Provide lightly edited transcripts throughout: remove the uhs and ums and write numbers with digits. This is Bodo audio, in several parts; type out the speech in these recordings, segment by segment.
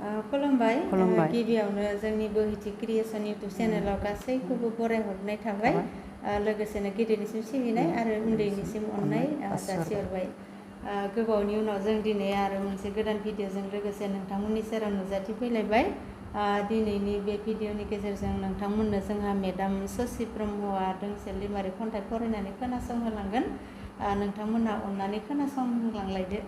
खुलुमबाय गिबियावनो जोंनि बोहैथि क्रिएसन इउटुब चेनेलाव गासैखौबो बरायहरनाय थाबाय लोगोसेनो गिदिरनिसिम सिबिनाय आरो उन्दैनिसिम अननाय जासिहरबाय गोबावनि उनाव जों दिनै आरो मोनसे गोदान भिडिअजों लोगोसे नोंथांमोननि सेराव नुजाथिफैलायबाय दिनैनि बे भिडिअनि गेजेरजों नोंथांमोननो जोंहा मेडाम ससि ब्रह्मआ दोंसे लिमारिक खन्थाइ फरायनानै खोनासंहोलांगोन नोंथांमोनहा अननानै खोनासंलांलायदो।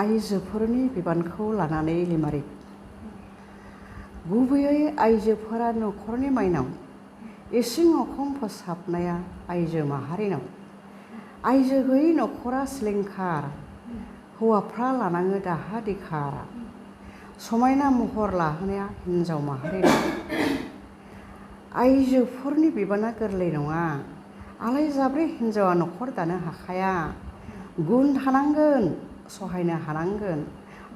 आइजोफोरनि बिबानखौ लानानै लिमारिक गुबैयै आइजोफोरा नखरनि माइनाव इसिं अखं फोसाबनाया आइजो माहारिनाव आइजो गैयै नखरा सिलिंखार हौवाफ्रा लानाङो दाहा दिखार समायना महर लाहोनाया हिन्जाव माहारिनाव आइजोफोरनि बिबाना गोरलै नङा आलायजाब्रे हिन्जावा नखर दानो हाखाया गुन थानांगोन सहायनो हानांगोन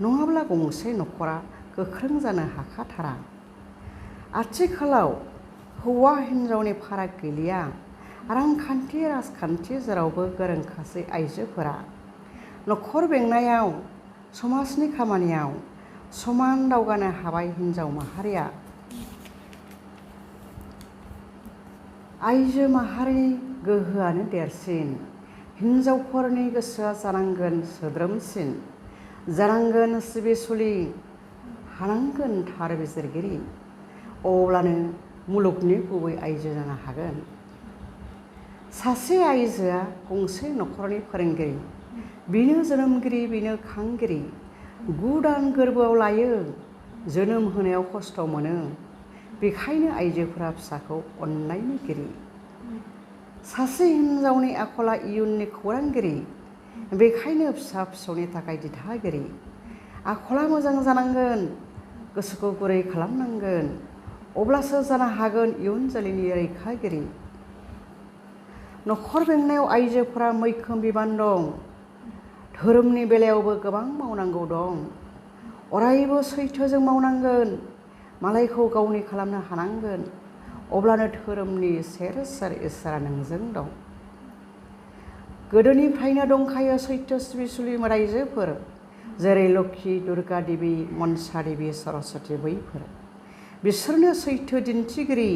नङाब्ला गंसे नखरा गोख्रों जानो हाखाथारा आथिखालाव हौवा हिन्जावनि फाराग गैलिया रांखान्थि राजखान्थि जेरावबो गोरोंखासै आइजोफोरा नखर बेंनायाव समाजनि खामानियाव समान दावगानो हाबाय हिन्जाव माहारिया आइजो माहारिनि गोहोआनो देरसिन हिन्जावफोरनि गोसोआ जानांगोन सोद्रोमसिन जानांगोन सिबिसुलि हानांगोन थार बिजिरगिरि अब्लानो मुलुगनि गुबै आइजो जानो हागोन सासे आइजोआ गंसे नखरनि फोरोंगिरि बिनो जोनोमगिरि बिनो खांगिरि 9 दान गोरबोआव लायो जोनोम होनायाव खस्थ' मोनो बेखायनो आइजोफोरा फिसाखौ अननायनिगिरि सासे हिन्जावनि आखला इयुननि खौरांगिरि बेखायनो फिसा फिसौनि थाखाय दिथागिरि आखला मोजां जानांगोन गोसोखौ गुरै खालामनांगोन अब्लासो जानो हागोन इयुन जोलैनि रैखागिरि नखर बेंनायाव आइजोफोरा मैखोम बिबान दं धोरोमनि बेलायावबो गोबां मावनांगौ दं अरायबो सैथोजों मावनांगोन मालायखौ गावनि खालामनो हानांगोन अब्लानो धोरोमनि सेर सेर इसोरा नोंजों दं गोदोनिफ्रायनो दंखायो सैथो सिबिसुलि मोदाइजोफोर जेरै लोक्षि दुर्गा देबि मनसा देबि सरस्वती बैफोर बिसोरनो सैथो दिन्थिगिरि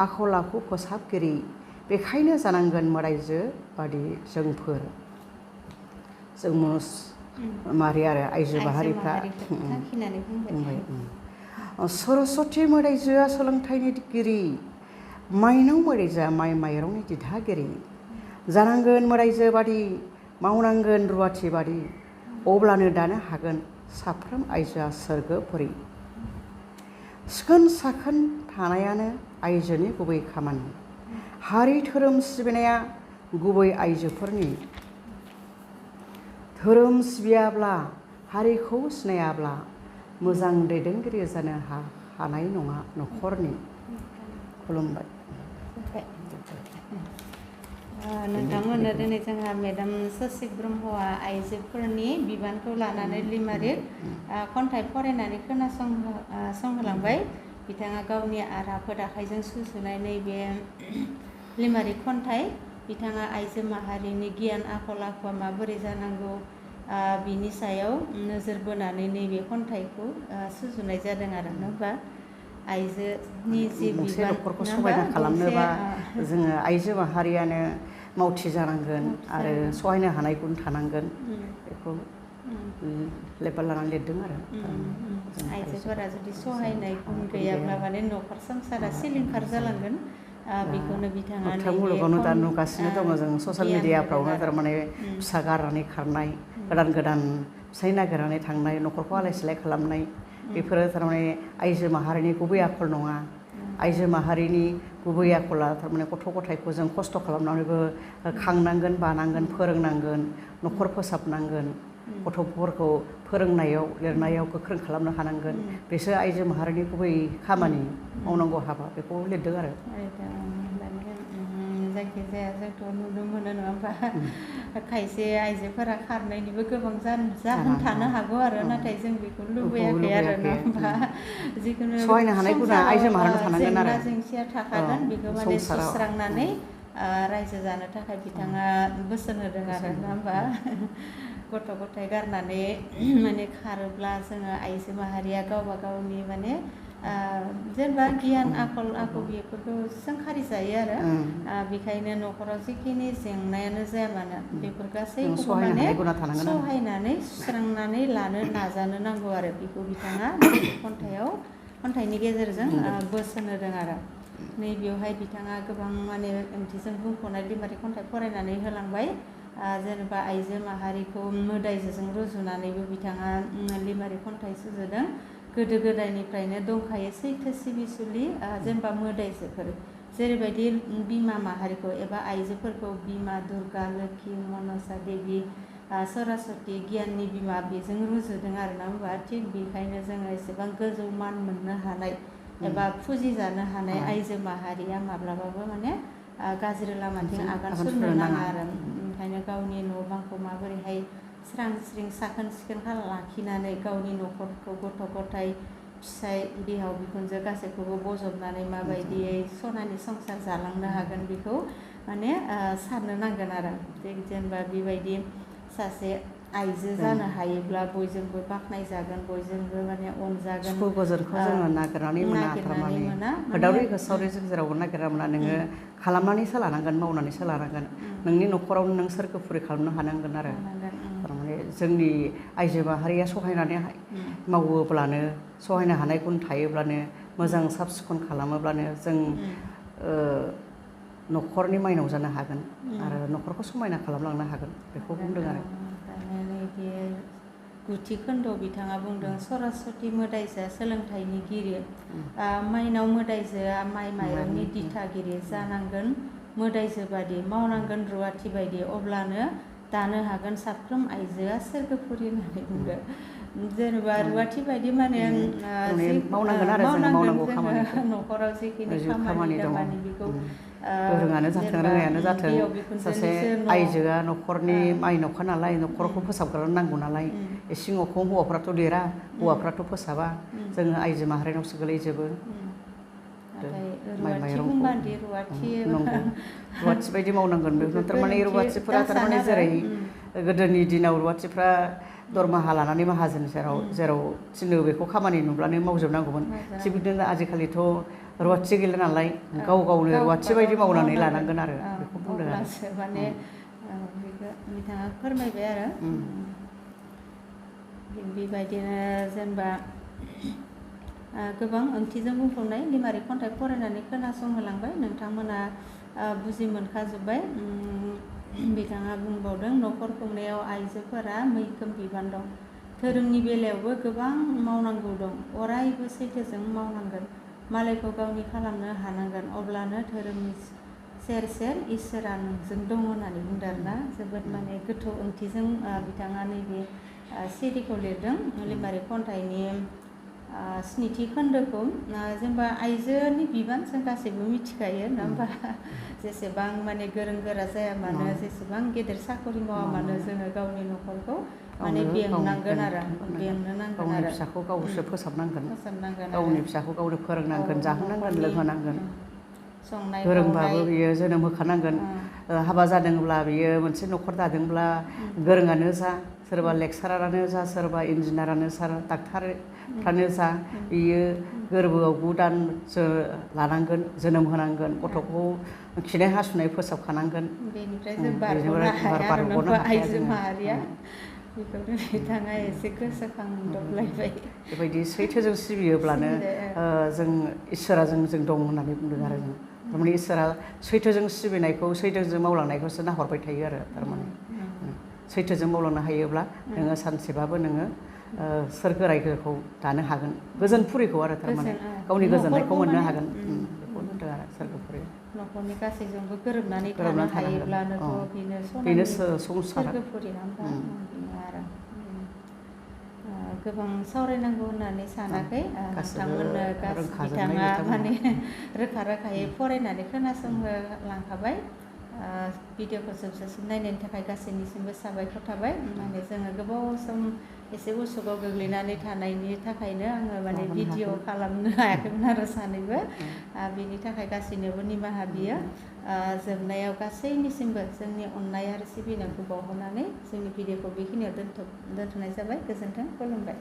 आखल आखु फोसाबगिरि बेखायनो जानांगोन मोदाइजो बादि जोंफोर जों मुनुस माहारि आरो आइजो माहारिफ्रा बुंबाय सरस्वती मोदाइजोआ सोलोंथाइनि गिरि माइनाव मोदाइजोआ माइ माइरंनि दिथागिरि जानांगोन मोदाइजो बादि मावनांगोन रुवाथि बादि अब्लानो दानो हागोन साफ्रोम आइजोआ सोरगोफुरि सिखोन साखोन थानायानो आइजोनि गुबै खामानि हारि धोरोम सिबिनाया गुबै आइजोफोरनि धोरोम सिबियाब्ला हारिखौ सिनायाब्ला मोजां दैदेनगिरि जानो हानाय नङा नखरनि खुलुमबाय नोंथांमोननो दिनै जोंहा मेडाम ससि ब्रह्मआ आइजोफोरनि बिबानखौ लानानै लिमारिक खन्थाइ फरायनानै खोनासंहोलांबाय बिथाङा गावनि आराफोर आखाइजों सुजुनाय नैबे लिमारिक खन्थाइ बिथाङा आइजो माहारिनि गियान आखल आखुआ माबोरै जानांगौ बिनि सायाव नोजोर बोनानै नैबे खन्थाइखौ सुजुनाय जादों आरो होनबा आइजोनि जि मोनसे नखरखौ समायना खालामनोबा जोङो आइजो माहारियानो मावथि जानांगोन आरो सहायनो हानाय गुन थानांगोन बेखौ लेबेल लानानै लिरदों आरो आइजोफोरा जुदि सहायनाय गुन गैयाब्ला माने नखर संसारा सिलिंखार जालांगोन बेखौनो बिथाङा मोगथां मुलुगावनो दा नुगासिनो दङ जों ससियेल मिडियाफ्रावनो थारमाने फिसा गारनानै खारनाय गोदान गोदान फिसाय नागिरनानै थांनाय नखरखौ आलाय सिलाय खालामनाय बेफोरो थारमाने आइजो माहारिनि गुबै आखल नङा आइजो माहारिनि गुबै आखला थारमाने गथ' गथायखौ जों खस्थ' खालामनानैबो खांनांगोन बानांगोन फोरोंनांगोन नखर फोसाबनांगोन गथ'फोरखौ फोरोंनायाव लिरनायाव गोख्रों खालामनो हानांगोन बेसो आइजो माहारिनि गुबै खामानि मावनांगौ हाबा बेखौ लिरदों आरो जायखिजाया जोंथ' नुनो मोनो नङा होमबा खायसे आइजोफोरा खारनायनिबो गोबां जाहोन थानो हागौ आरो नाथाय जों बेखौ लुबैयाखै आरो नङा होमबा जिखुनु सहायनो हानाय गुना आइजो माहारिनाव थानांगोन आरो जेंना जेंसिया थाखागोन बेखौ माने सुस्रांनानै रायजो जानो थाखाय बिथाङा बोसोन होदों आरो नङा होमबा गथ' गथाय गारनानै माने खारोब्ला जोङो आइजो माहारिया गावबा गावनि माने जेनेबा गियान आखल आखु बेफोरखौ सोंखारि जायो आरो बेखायनो न'खराव जिखिनि जेंनायानो जाया मानो बेफोर गासैखौबो माने सहायनानै सुस्रांनानै लानो नाजानो नांगौ आरो बेखौ बिथाङा खन्थाइनि गेजेरजों बोसोन होदों आरो नैबेयावहाय बिथाङा गोबां माने ओंथिजों बुंफबनाय लिमारिक खन्थाइ फरायनानै होलांबाय जेनेबा आइजो माहारिखौ मोदायजों रुजुनानैबो बिथाङा लिमारिक खन्थाइ सुजुदों गोदो गोदायनिफ्रायनो दंखायो सैथो सिबिसुलि जेनेबा मोदायजोफोर जेरैबायदि बिमा माहारिखौ एबा आइजोफोरखौ बिमा दुर्गा लोखि मनसा देबि सरस्वती गियाननि बिमा बेजों रुजुदों आरोना होमबा थिग बेखायनो जोङो एसेबां गोजौ मान मोननो हानाय एबा फुजिजानो हानाय आइजो माहारिया माब्लाबाबो माने गाज्रि लामाथिं आगान सुरनो नाङा आरो ओंखायनो गावनि न' बांखौ माबोरैहाय स्रां स्रिं साखोन सिखोन लाखिनानै गावनि न'खरखौ गथ' गथाय फिसाय बिहाव बिखुनजो गासैखौबो बजबनानै माबायदियै सनानि संसार जालांनो हागोन बेखौ माने साननो नांगोन आरो जेनेबा बेबायदि सासे आइजो जानो हायोब्ला बयजोंबो बाख्नायजागोन बयजोंबो माने अनजागोन सुखु गोजोनखौ जोङो नागिरनानै मोना थारमाने गोदावरि गोसावरि जों जेरावबो नागिरना मोना नोङो खालामनानैसो लानांगोन मावनानैसो लानांगोन नोंनि न'खरावनो नों सोरगो फुरि खालामनो हानांगोन आरो थारमाने जोंनि आइजो माहारिया सहायनानै मावोब्लानो सहायनो हानाय गुन थायोब्लानो मोजां साब सिखोन खालामोब्लानो जों न'खरनि माइनाव जानो हागोन आरो न'खरखौ समायना खालामलांनो हागोन बेखौ बुंदों आरो नैबे गुथि खोन्दोआव बिथाङा बुंदों सरस्वती मोदायजोआ सोलोंथाइनि गिरि माइनाव मोदायजोआ माइ माइरंनि दिथागिरि जानांगोन मोदायजो बादि मावनांगोन रुवाथि बायदि अब्लानो दानो हागोन साफ्रोम आइजोआ सोरगोफुरि होननानै बुंदों जेनेबा रुवाथि बायदि माने मावनांगोन आरो जों मावनांगौ खामानिखौ न'खराव जिखिनि खामानि दामानि बेखौ रोङानो जाथों रोङायानो जाथों सासे आइजोआ न'खरनि माइनावखा नालाय न'खरखौ फोसाबग्रो नांगौ नालाय इसिं अखं हौवाफ्राथ' लिरा हौवाफ्राथ' फोसाबा जोङो आइजो माहारिनावसो गोलैजोबो माइ माइरंखौ नंगौ रुवाथि बायदि मावनांगोन बेखौ थारमाने रुवाथिफोरा थारमाने जेरै गोदोनि दिनाव रुवाथिफ्रा दरमाहा लानानै माहाजोन जेराव थिनो बेखौ खामानि नुब्लानो मावजोबनांगौमोन थिग बिदिनो आजिखालिथ' रुवाथि गैला नालाय गाव गावनो रुवाथि बायदि मावनानै लानांगोन आरो बेखौ बुंदों आरो माने बिथाङा फोरमायबाय आरो बेबायदिनो जेनेबा गोबां ओंथिजों बुंफबनाय लिमारिक खन्थाइ फरायनानै खोनासंहोलांबाय नोंथांमोना बुजि मोनखाजोब्बाय बिथाङा बुंबावदों न'खर खुंनायाव आइजोफोरा मैखोम बिबान दं धोरोमनि बेलायावबो गोबां मावनांगौ दं अरायबो सैथोजों मावनांगोन मालायखौ गावनि खालामनो हानांगोन अब्लानो धोरोमनि सेर सेर इसोरा नोंजों दङ होननानै बुंदों आरोना जोबोद माने गोथौ ओंथिजों बिथाङा नैबे सिरिखौ लिरदों लिमारिक खन्थाइनि स्निथि खोन्दोखौ जेनेबा आइजोनि बिबान जों गासैबो मिथिखायो नङा होमबा जेसेबां माने गोरों गोरा जाया मानो जेसेबां गेदेर साखरि मावा मानो जोङो गावनि न'खरखौ माने बेंनांगोन आरो बेंनो नांगोन गावनि फिसाखौ गावसो फोसाबनांगोन गावनि फिसाखौ गावनो फोरोंनांगोन जाहोनांगोन लोंहोनांगोन गोरोंबाबो बियो जोनोम होखानांगोन हाबा जादोंब्ला बियो मोनसे न'खर दादोंब्ला गोरोङानो जा सोरबा लेक्सारारानो जा सोरबा इन्जिनियारानो जा डाक्टारफ्रानो जा बियो गोरबोआव 9 दान लानांगोन जोनोम होनांगोन गथ'खौ खिनाय हासुनाय फोसाबखानांगोन बेनिफ्राय जों बारग'नो हाया आरो आइजो माहारिया बेखौनो बिथाङा एसे गोसोखांदबलायबाय बेबायदि सैथोजों सिबियोब्लानो जों इसोरा जों दं होननानै बुंदों आरो जों थारमाने इसोरा सैथोजों सिबिनायखौ सैथोजों मावलांनायखौसो नाहरबाय थायो आरो थारमाने सैथोजों मावलांनो हायोब्ला नोङो सानसेबाबो नोङो सोरगो रायजोखौ दानो हागोन गोजोनपुरिखौ आरो थारमाने गावनि गोजोननायखौ मोननो हागोन बेखौ होनदों आरो सोरगोपुरि न'खरनि गासैजोंबो गोरोबनानै थानो हायोब्लानोथ' बेनो सोरगोपुरि नङा आरो गोबां सावरायनांगौ होननानै सानाखै नोंथांमोननो बिथाङा माने रोखा रोखायै फरायनानै खोनासंहोलांखाबाय भिडिअखौ जोबजासिम नायनायनि थाखाय गासैनिसिमबो साबायखर थाबाय माने जोङो गोबाव सम एसे उसुगाव गोग्लैनानै थानायनि थाखायनो आङो माने भिडिअ खालामनो हायाखैमोन आरो सानैबो बेनि थाखाय गासैनोबो निमाहा बियो जोबनायाव गासैनिसिमबो जोंनि अननाय आरो सिबिनायखौ बावहरनानै जोंनि भिडिअखौ बेखिनियाव दोनथ'नाय जाबाय गोजोन्थों खुलुमबाय